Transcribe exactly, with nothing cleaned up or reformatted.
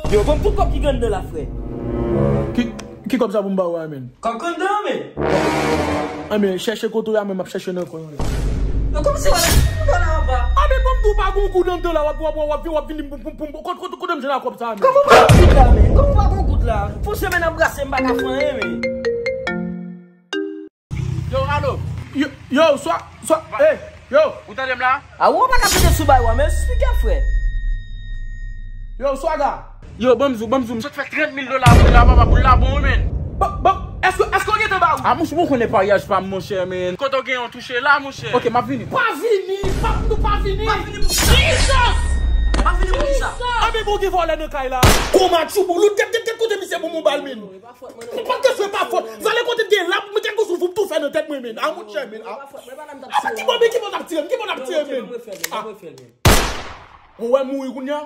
Yo, ban m tout kòb ki gen anndan la, frè. Ki, ki kòb sa pou m ba ou a, men? Kòb ki anndan, men. A, men, chèche kote w a, men m ap chèche nan kwen. Yo, kòm si w a nan anba. A, men, ban m di w pa gon goud anndan la, w ap, w ap, w ap, w ap vin, w ap vin, poum, poum, poum, kote, kote, kote m jwenn a kòb sa, men? Kòman w pa gon goud la, men? Kòman w pa gon goud la? Pou semèn ap brase, m pa ka fè anyen, men. Yo, alo. Yo, yo, swa, swa, eh, yo. Ou tande m la? A, ou pa ka tande sou bay wa, men esplike, frè. Yo, Swaga. Yo, banm zou, banm zou. M sot fè trant mil dola pou la, papa, pou la bon, men. Bon, bon, èske, èske w gentan ba ou? A, monchè, ou konnen paryaj pa m, monchè, men. Kote w gen yon touche la, monchè? Ok, m ap vini. Pa vini, pa, nou pa vini. Pa vini pou sa. Jesus! Pa vini pou sa. A, men bon, gen vòlè nan kay la. Koma tchoubou, lout, gèt, gèt, gèt kote misye pou mou bal, men. Ou pa t bezwen pa fòt. Zale kote gen lab, mwen te gousou pou m tou fè nan tèt mwen, men. A, monchè, men. A, ki bò, men, ki bò t ap tire m? Ki bò t ap tire m, men? A. Ou wè m mouri kounye a?